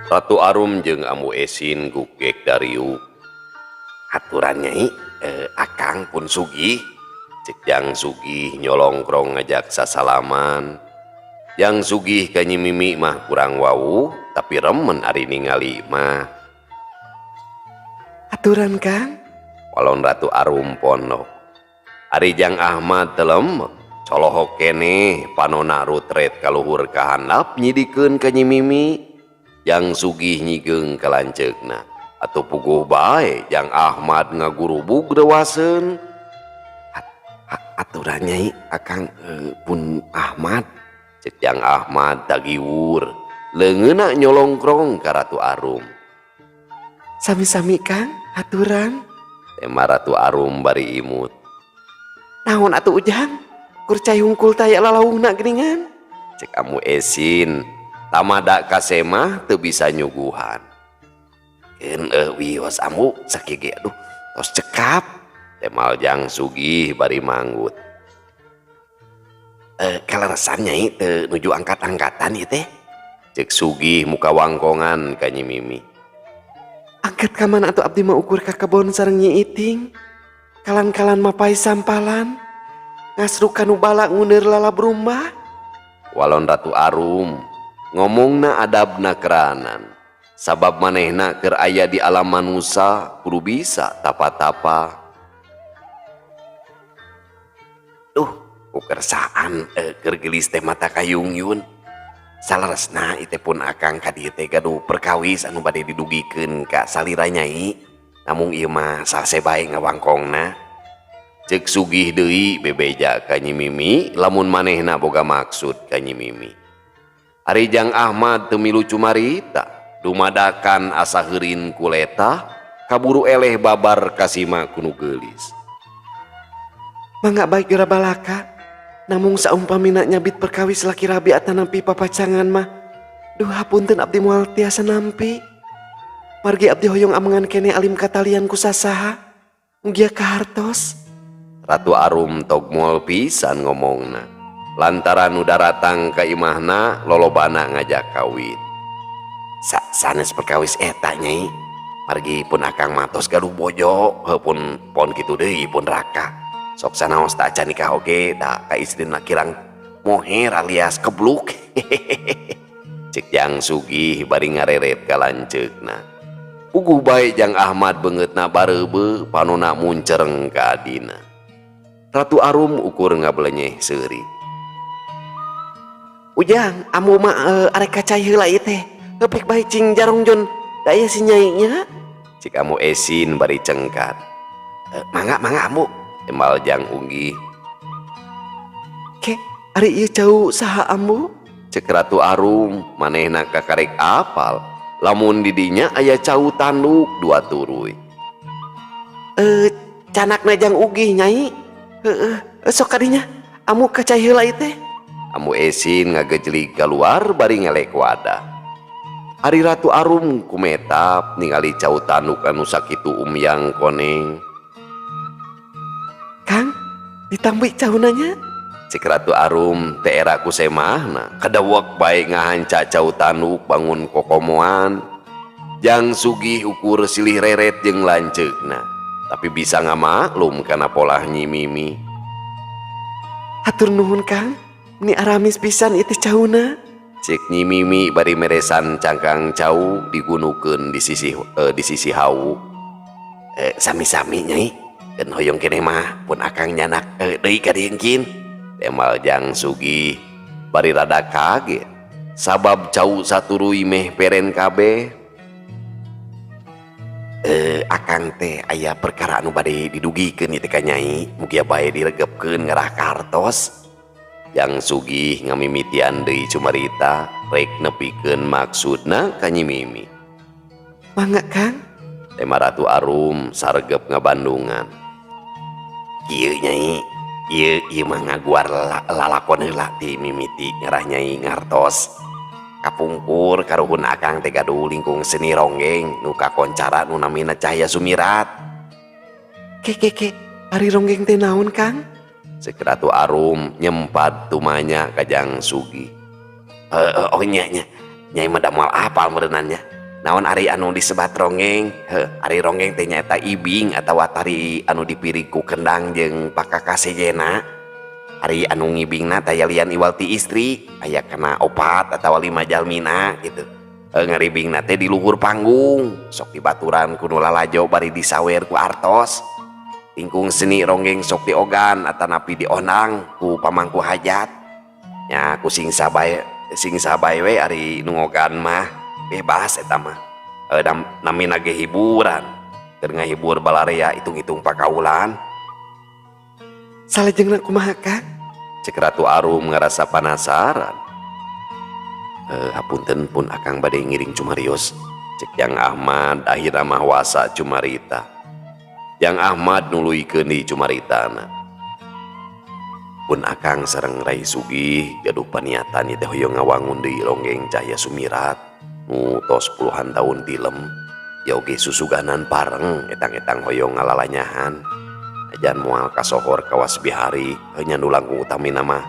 Ratu Arum jeung Ambu Esin gugek dariuk. "Aturan, Nyai, Akang pun Sugih," cek Jang Sugih nyolongkrong ngajak sasalaman. Jang Sugih ka Nyi Mimi mah kurang wawuh, tapi remen ari ningali mah. "Aturan, Kang." Walon Ratu Arum pondok. Ari Jang Ahmad telem colohok keneh, panona rutret kaluhur ka handap nyidikeun ka Nyi Mimi. Jang Sugih nyigeung ka lanceukna. Atuh puguh bae Jang Ahmad ngagurubug rewaseun. "Aturan, Nyai, Akang pun Ahmad." Cek Jang Ahmad tagiwur, leungeunna nyolongkrong ka Ratu Arum. "Sami-sami, Kang, aturan." Tema Ratu Arum bari imut. "Naon atuh, Ujang? Kur cai hungkul taya lalauhna geuningan." Cek Ambu Esin tamada kasemah teu bisa nyuguhan. "Keun wios, Ambu, sakieu ge aduh tos cekap." Temal Jang Sugih bari manggut. "Kaleresan, Nyai, teu nuju angkat-angkatan ieu teh?" Cek Sugih muka wangkongan ka Nyi Mimi. "Angkat ka mana atuh? Abdi mah ukur ka kebon sareng Nyi Iting. Kalan-kalan mapai sampalan. Ngasruk kanu bala nguneur lalab rumbah." Walon Ratu Arum ngomongna adabna keranan. Sabab manehna keur aya di alam manusa kudu bisa tapa-tapa. "Duh, ku kersaan keur geulis teh mata kayungyun. Saleresna ieu teh pun Akang ka dieu teh gaduh perkawis anu bade didugikeun ka salira Nyai. Namung ieu mah salse bae ngawangkongna." Cek Sugih deui bebeja ka Nyi Mimi lamun manehna boga maksud ka Nyi Mimi. Ari Jang Ahmad teu milu cumarita, dumadakan asa heurin kuleta, kaburu eleh babar kasima ku nu geulis. "Mangga bae geura balaka. Namung saumpamina nyabit perkawis laki rabi atanapi papacangan mah. Duh, hapunten, abdi moal tiasa nampi. Margi abdi hoyong amengan keneh alim katalian ku sasaha. Mugia kahartos." Ratu Arum togmol pisan ngomongna. Lantaran nu daratang ka imahna lolobana ngajak kawin. "Sanes perkawis eta, Nyai. Margi pun Akang mah tos gaduh bojo, heuh pun pon kitu deui pun raka. Sok sanaos teh acan nikah oge da ka istrina kirang moher alias kebluk." Cek Jang Sugih bari ngareret ka lanceukna. Puguh bae Jang Ahmad beungeutna bareubeu, panona muncereng ka adina. Ratu Arum ukur ngabelenyeh seuri. "Ujang, Ambu mah arek ka cai heula ieu teh. Ngepek bae cing jarongjon da aya si Nyai nya." Cik Ambu Esin bari cengkat. "Mangga, mangga, Ambu." Temal Jang Ugih. "Ke, ari ieu cau saha, Ambu?" Cek Ratu Arum manehna kakarek apal lamun didinya aya cau tanduk dua turuy. "Canakna Jang Ugih, Nyai. Heeh, sok kadinya. Ambu ka cai heula ieu teh." Ambu Esin ngagejlig keluar bari ngelek wadah. Ari Ratu Arum kumetap ningali cau tanduk anu sakitu umyang koneng. "Kang, ditambi cauna nya." Cek Ratu Arum teh era ku semahna kadewek bae ngahanca cau tanduk bangun kokomoan. Jang Sugih ukur silih reret jeung lanceukna, tapi bisa ngamaklum kana polah Nyi Mimi. "Hatur nuhun, Kang. Meni aramis pisan ieu teh cauna." Cek Nyi Mimi bari meresan cangkang cau digunukeun di sisi hawu. "Sami-sami, Nyai. Keun hoyong keneh mah pun Akang nyanak deui ka dieu engkin." Temal Jang Sugih bari rada kaget sabab cau saturuy meh peren kabeh. "Akang teh aya perkara anu bade didugikeun ieu teh ka Nyai, mugia bae diregepkeun ngarah kartos." Jang Sugih ngamimitian deui cumarita rek nepikeun maksudna ka Nyi Mimi. "Mangga, Kang." Tema Ratu Arum sargep ngabandungan. "Kieu, Nyai, ieu ieu mah ngaguar lalakon heula ti mimiti ngarah Nyai ngartos. Kapungkur karuhun Akang teh gaduh lingkung seni ronggeng nu kakoncara nu namina Cahya Sumirat." "Ke, ke, ke, ari ronggeng teh naon, Kang?" Cek Ratu Arum nyempad tumanya ka Jang Sugih. Oh, nya nya, Nyai mah da moal apal meureunan nya." Naon ari anu disebat ronggeng? Heuh, ari ronggeng teh nyaeta ibing atawa tari anu dipirig ku kendang jeung pakakas sejenna. Ari anu ngibingna taya lian iwal ti istri, aya kana opat atawa lima jalmina gitu. E, ngaribingna teh di luhur panggung, sok dibaturan ku nu lalajo bari disawer ku artos. Tingkung seni ronggeng sok diogan atanapi dionang ku pamangku hajat. Nya ku sing sabae sing sabae we ari nu ngogan mah bebas eta mah. E, namina ge hiburan. Keur ngahibur balarea hitung-hitung pakaulan. Salajengna kumaha, Kang? Cek Ratu Arum ngarasa panasaran. Eh, hapunten pun akang bade ngiring cumarios. Cek Jang Ahmad akhirna mah wasa cumarita. Jang Ahmad nuluykeun deui cumaritana. Pun akang sareng Rai Sugih gaduh paniatan ieu teh hoyong ngawangun deui ronggeng Cahya Sumirat nu tos puluhan tahun tilem. Ya oge susuganan pareng etang-etang hoyong ngalalanyahan. Ajan moal kasohor kawas bihari nya nu langkung utamina mah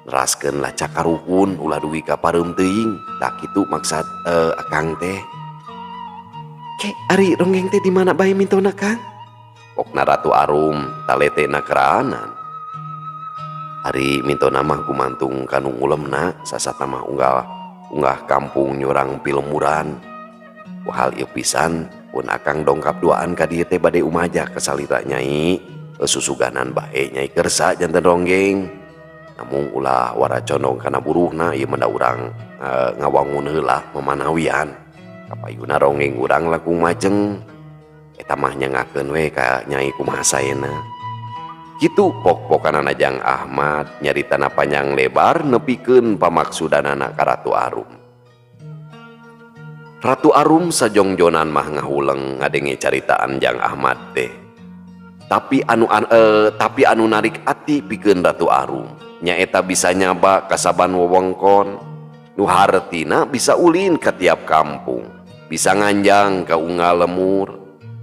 neraskeun lacak karuhun ulah dugi ka pareum teuing. Tah kitu maksad akang teh. Ke ari ronggeng teh di mana bae mintona, Kang? Pokna Ratu Arum taletena keranan. Ari mintona mah gumantung ka nu ngulemna sasatna mah unggal unggah kampung nyurang pilemuran. Ku hal ieu pisan pun akang dongkap duaan ka dieu teh bade umaja ka salira nyai susuganan bae nyai kersa janten ronggeng. Namung ulah wara condong kana buruhna ieu mah da urang ngawangun heula mamanawian. Kapayuna ronggeng urang langkung majeng. Eta mah nyangakeun we ka nyai kumaha saena. Kitu pok-pokanana Jang Ahmad nyaritana panjang lebar nepikeun pamaksudanana ka Ratu Arum. Ratu Arum sajongjonan mah ngahuleng ngadenge caritaan Jang Ahmad teh. Tapi anu narik ati pikeun Ratu Arum nyaeta bisa nyaba kasaban wewengkon nu hartina bisa ulin ka tiap kampung, bisa nganjang ka unggal lemur.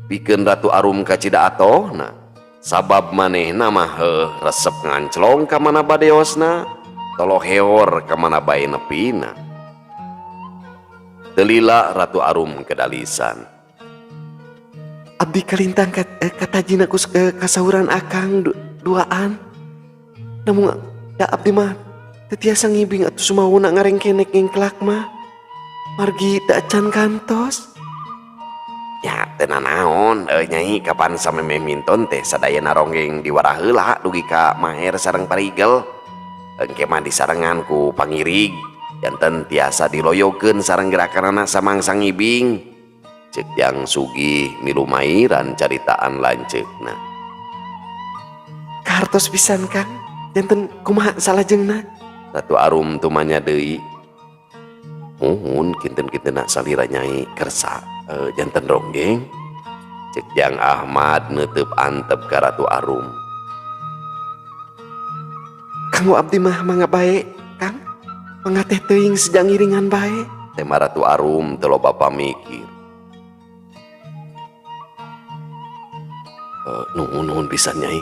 Pikeun Ratu Arum kacida atohna sabab manehna mah heuh resep nganclong ka mana badeosna, toloheor ka mana bae nepina. Teu lila Ratu Arum kedalisan. Abdi kalintang katajina ku kasauran akang duaan. Namun da abdi mah teu tiasa ngibing atuh sumawuna ngarengkenek ngengklak mah. Margi da acan kantos. Ya teu nanaon nyai kapan samemeh minton teh sadayana ronggeng diwarah heula dugi ka maher sareng parigel. Engke mah disarengan ku pangirig janten tiasa diloyokeun sareng gerakanana samangsa ngibing. Cek Jang Sugih milumairan caritaan lanceukna. Kahartos pisan Kang, janten kumaha salajengna? Ratu Arum tumanya deui. Muhun kinten-kintenna salira nyai kersa janten ronggeng. Cek Jang Ahmad neuteub antep ka Ratu Arum. Kanggo abdi mah mangga bae, Kang. Mangga teh teuing sejang ngiringan bae. Tema Ratu Arum teu loba pamikir. Nuhun nuhun pisan nyai.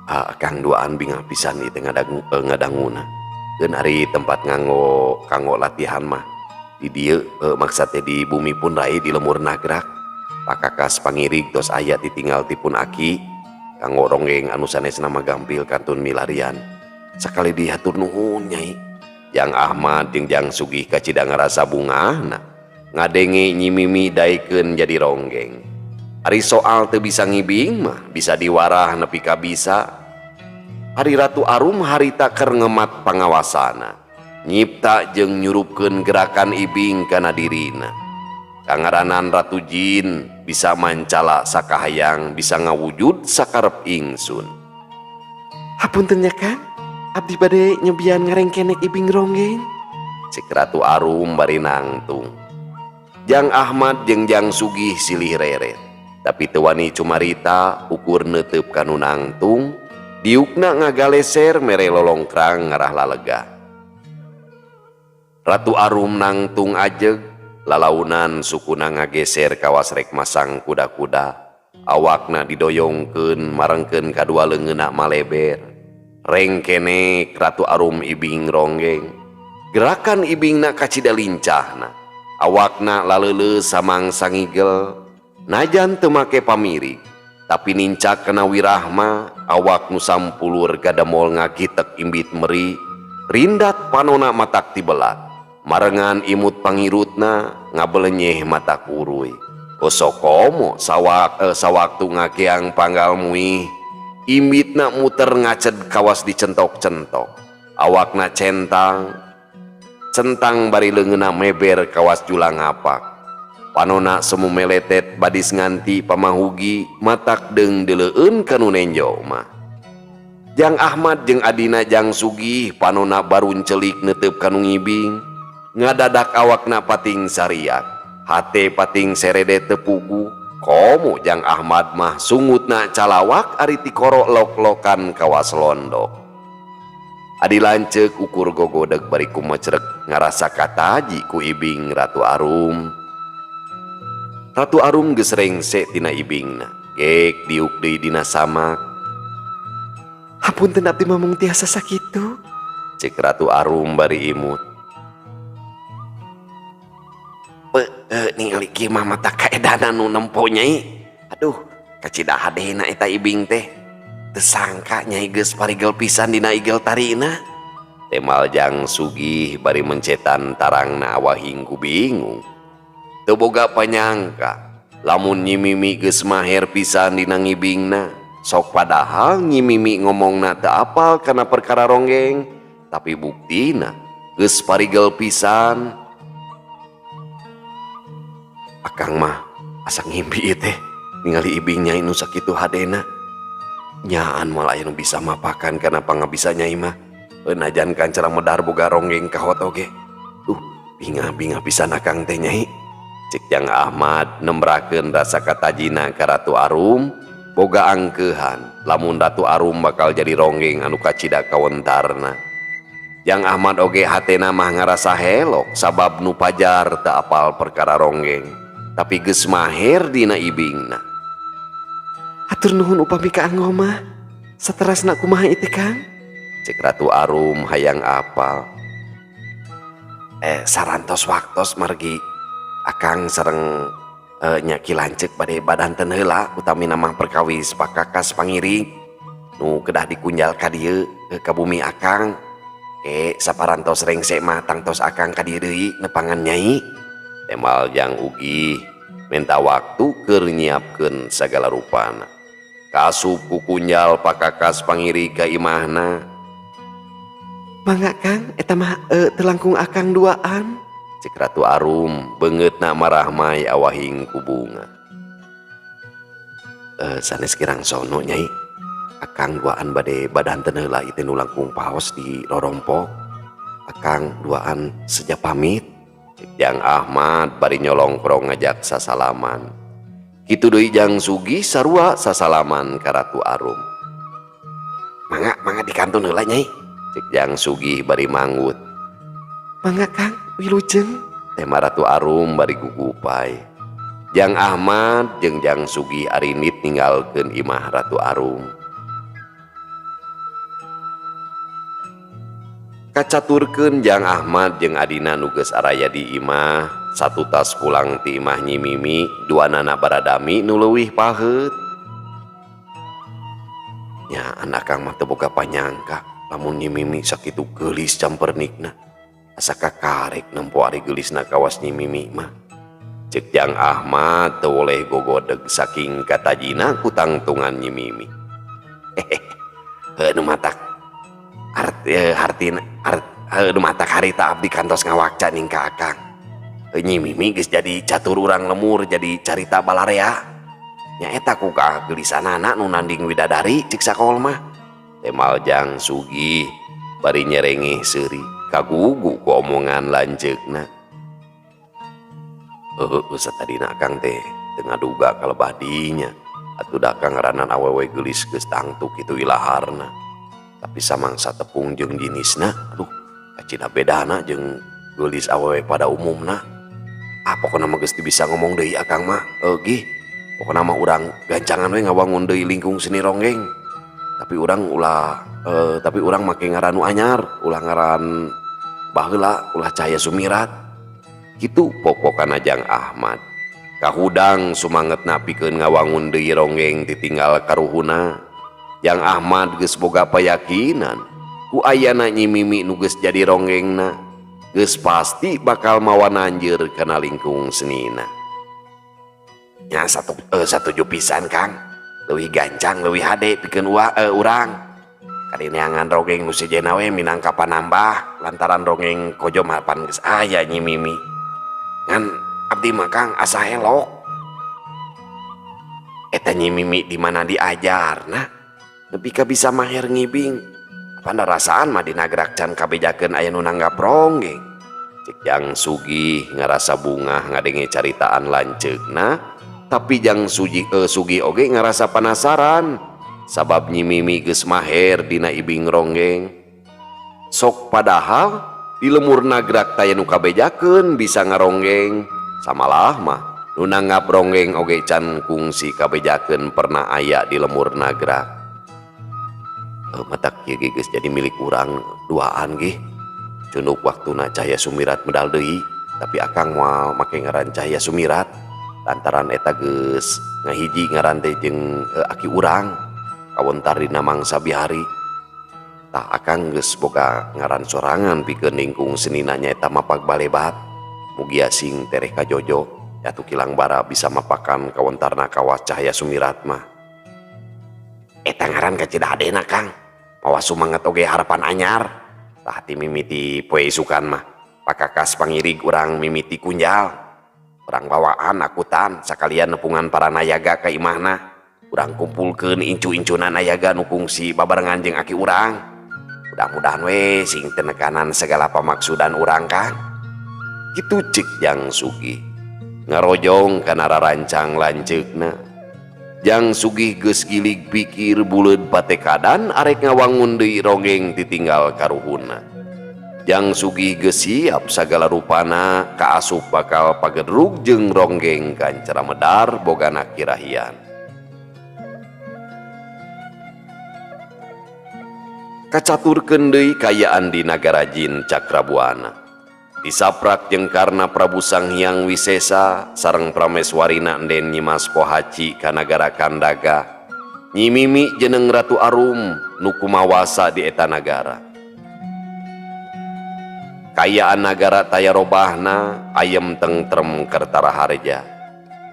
Akang duaan bingah pisan ieu teh ngadanguna. Keun ari tempat nganggo kanggo latihan mah di dieu maksad teh di bumi pun rai di lemur nagrak. Pakakas pangirig tos aya ditinggal ti pun aki kanggo ronggeng anu sanesna mah gampil kantun milarian. Sakali dihatur nuhun nyai. Jang Ahmad jeung Jang Sugih kacida ngarasa bungahna ngadenge Nyi Mimi daekeun jadi ronggeng. Ari soal teu bisa ngibing mah bisa diwarah nepi ka bisa. Ari Ratu Arum harita keur ngemat pangawasana, nyipta jeung nyurupkeun gerakan ibing kana dirina. Kangaranan Ratu Jin bisa mancala sakahayang, bisa ngawujud sakarep ingsun. Hapunten nya Kang, abdi bade nyobian ngarengkenek ibing ronggeng. Cek Ratu Arum bari nangtung. Jang Ahmad jeung Jang Sugih silih reret. Tapi teu wani cumarita ukur neuteub ka nu nangtung, diukna ngagaleser mere lolongkrang ngarah lalega. Ratu Arum nangtung ajeg, lalaunan sukuna ngageser kawas rek masang kuda-kuda. Awakna didoyongkeun marengkeun kadua leungeunna maleber. Rengkenek Ratu Arum ibing ronggeng. Gerakan ibingna kacida lincahna. Awakna laleuleus samangsa ngigel najan teu make pamirig tapi nincak kana wirahma awak nu sampulur gademol ngagitek imbit meri rindat panona matak tibelat marengan imut pangirutna ngabelenyeh mata kuruy. Kosokomo sawaktu ngakeang panggal muih imbitna muter ngaced kawas dicentok-centok awakna centang centang bari leungeunna meber kawas julang ngapak panona semu meletet badis nganti pamahugi matak deung deleueun ka nu nenjo mah. Jang Ahmad jeung adina Jang Sugih panona baruncelik neuteup ka nu ngibing ngadadak awakna pating sariak hate pating serede teu puguh komo Jang Ahmad mah sungutna calawak ari tikoro lok-lokan kawas londok. Adi lanceuk ukur gogodeg bari kumecrek ngarasa kataji ku ibing Ratu Arum. Ratu Arum geus rengse tina ibingna, gek diuk deui dina samak. Hapunten abdi mah mung tiasa sakitu, ceuk Ratu Arum bari imut. Ningali kieu mah mata kaedanan nu nempo nyai. Aduh, kacida hadena eta ibing teh. Teu sangka nyai geus parigel pisan dina igel tarina. Temal Jang Sugih bari mencetan tarangna awahing ku bingung. Teu boga panyangka lamun Nyi Mimi geus maher pisan dina ngibingna. Sok padahal Nyi Mimi ngomongna teu apal kana perkara ronggeng, tapi buktina geus parigel pisan. Akang mah asa ngimpi ieu teh ningali ibing nyai nu sakitu hadena. Nyaan malah aya nu bisa mapakan kana pangabisa nyai mah. Najan kancara medar boga ronggeng kahot oge. Bingah-bingah pisan akang teh nyai. Cek Jang Ahmad nembrakeun rasa katajina ka Ratu Arum boga angkeuhan lamun Ratu Arum bakal jadi ronggeng anu kacida kawentarna. Jang Ahmad oge hatena mah ngarasa helok sabab nu pajar teu apal perkara ronggeng tapi geus maher dina ibingna. Hatur nuhun upami kaanggo mah. Saterasna kumaha ieu teh Kang? Cek Ratu Arum hayang apal. Sarantos waktos margi akang sareng nya Ki Lanceuk bade badanten heula utamina mah perkawis pakakas pangiring nu kedah dikunjal ka dieu ka bumi akang. Saparantos rengse mah tangtos akang ka dieu deui nepangan nyai. Temal Jang Ugi minta waktu keur nyiapkeun sagala rupana. Kasup ku kunjal pakakas pangiri ka imahna. Mangga Kang, eta mah teu langkung akang duaan. Cek Ratu Arum beungeutna marahmai awahing ku bunga. Sanes kirang sono nyai. Akang duaan bade badanten heula ieu teh nu langkung paos di rorompok. Akang duaan seja pamit. Cek Jang Ahmad bari nyolongkrong ngajak sasalaman. Kitu deui Jang Sugih sarua sasalaman ka Ratu Arum. Mangga, mangga dikantun heula nyai. Cek Jang Sugih bari manggut. Mangga Kang, wilujeng. Tema Ratu Arum bari gugupai. Jang Ahmad jeung Jang Sugih arinit ninggalkeun imah Ratu Arum. Kacaturkeun Jang Ahmad jeung adina nu geus araya di imah, satutas pulang ti imah Nyi Mimi, duanana baradami nu leuwih paheut. Nya anak kang mah teu boga panyangka lamun Nyi Mimi sakitu geulis campernikna. Asa kakarek nempo ari geulisna kawas Nyi Mimi mah. Ceuk Jang Ahmad teu woleh gogodeg saking katajina ku tangtungan Nyi Mimi. Hehehe, heuh nu matak nu matak harita abdi kantos ngawakca ning ka akang. Nyi Mimi geus jadi catur urang lemur jadi carita balarea. Nya eta ku kageulisanana nu nanding widadari ceuk sakol mah. Temal Jang Sugih bari nyerengeh seuri kagugu ku omongan lanceukna. Heueuh satadina akang teh teu ngaduga kalebah dinya. Atuh da akang ngaranan awewe geulis geus tangtu kitu ilaharna. Tapi samangsa tepung jeung jinisna, aduh kacida bedana jeung geulis awewe pada umumna. Ah pokona mah geus teu bisa ngomong deui akang mah. Gih, pokona mah urang gancangan we ngawangun deui lingkung seni ronggeng. Tapi urang ulah tapi urang make ngaran nu anyar, ulah ngaran baheula, ulah Cahaya Sumirat. Kitu pok-pokana Jang Ahmad. Kahudang sumangetna pikeun ngawangun deui ronggeng ditinggal karuhuna. Jang Ahmad geus boga payakinan ku ayana Nyi Mimi nu geus jadi ronggengna geus pasti bakal mawa nanjeur kana lingkung senina. Nya satuju pisan Kang, leuwih gancang leuwih hade pikeun urang. Kadineangan ronggeng nu sejenna we minangka panambah lantaran ronggeng kojo mah pan geus aya Nyi Mimi. Ngan abdi mah Kang asa elok. Eta Nyi Mimi di mana diajarna nepi ka bisa maher ngibing. Apana rasaan mah di nagrak can kabejakeun aya nu nanggap ronggeng. Cek Jang Sugih ngarasa bungah ngadenge caritaan lanceukna, tapi Jang Sugih oge ngarasa penasaran sabab Nyi Mimi geus maher dina ibing ronggeng. Sok padahal di lemur nagrak taya nu kabejakeun bisa ngaronggeng. Samalah mah nu nanggap ronggeng oge can kungsi kabejakeun pernah aya di lemur nagrak. Matak kieu ge geus jadi milik urang duaan ge. Cunuk waktuna Cahya Sumirat medal deui, tapi akang moal make ngaran Cahya Sumirat lantaran eta geus ngahiji ngaran teh jeung aki urang kawontar dina mangsa bihari. Tah akang geus boga ngaran sorangan pikeun lingkung senina nyaeta Mapak Balebat. Mugia sing tereh kajojo jatuh kilang bara bisa mapakan kawontarna kawas Cahya Sumirat mah. Eta ngaran kacida hadena Kang, mawa sumanget oge harapan anyar. Tah ti mimiti poe isukan mah pakakas pangirig urang mimiti kunjal. Urang bawaan akutan sakalian nepungan para nayaga ka imahna. Urang kumpulkeun incu-incuna nayaga nu kungsi babarengan jeung aki urang. Mudah-mudahan we sing tenekanan segala pamaksudan urang Kang. Kitu cek Jang Sugih ngarojong kana rarancang lanceukna. Jang Sugih geus gilig pikir buleud patekadan arek ngawangun deui ronggeng ditinggal karuhuna. Jang Sugih geus siap sagala rupana kaasup bakal pagedrug jeung ronggeng kancara medar bogana kirahian. Kacaturkeun deui kayaan di nagara jin Cakrabuana. Disaprak jeung karna Prabu Sang Hyang Wisesa sareng prameswarina Enden Nyi Mas Pohaci ka nagara Kandaga. Nyi Mimi jeneng Ratu Arum nu kumawasa di eta nagara. Kayaan nagara taya robahna ayem tengtrem kertara harja.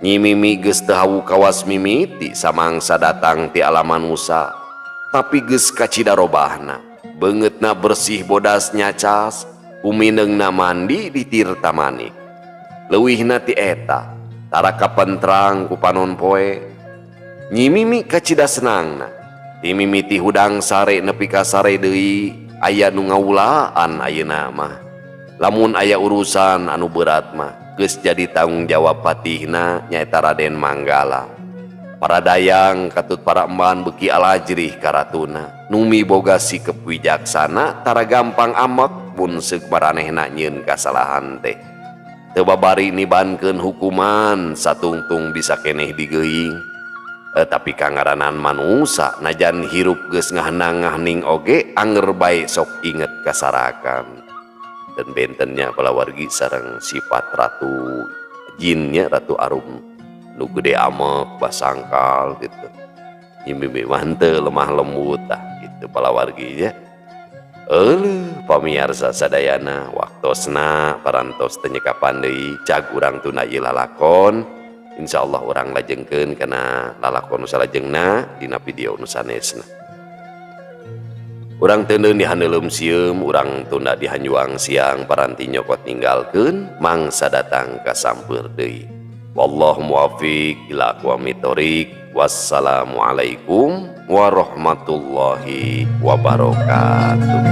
Nyi Mimi geus teu hawu kawas mimiti samangsa datang ti alam manusa, tapi geus kacida robahna. Beungeutna bersih bodas nyacas, kumineungna mandi di tirta manik. Leuwihna ti eta, tara kapentrang ku panon poe. Nyi Mimi kacida senangna. Ti mimiti hudang sare nepi ka sare deui aya nu ngawulaan ayeuna mah. Lamun aya urusan anu berat mah geus jadi tanggung jawab patihna nyaeta Raden Manggala. Para dayang katut para emban beuki alajrih ka ratuna. Numi boga sikep wijaksana tara gampang amek mun seuk maranehna nyieun kasalahan teh. Teu babari nibankeun hukuman satungtung bisa keneh digeuing. Tapi kangaranan manusa najan hirup geus ngahenang-ngahening oge anger bae sok inget kasarakan. Dan bentennya palawargi sareng sifat ratu jinnya Ratu Arum nu gede amek basangkal gitu. Nyi Mimi mah henteu lemah lembut tah gitu palawarginya. Euleuh pamiarsa sadayana waktosna parantos teu nyekapan deui cag urang tunda ieu lalakon. Insyaallah urang lajengkeun kana lalakon nu salajengna dina video nu sanesna. Urang teuneun di haneuleum sieum, urang tunda di hanjuang siang paranti nyokot ninggalkeun mangsa datang ka sampeur deui. Wallahu muwaffiq ila aqwamit thoriq. Wassalamualaikum warahmatullahi wabarakatuh.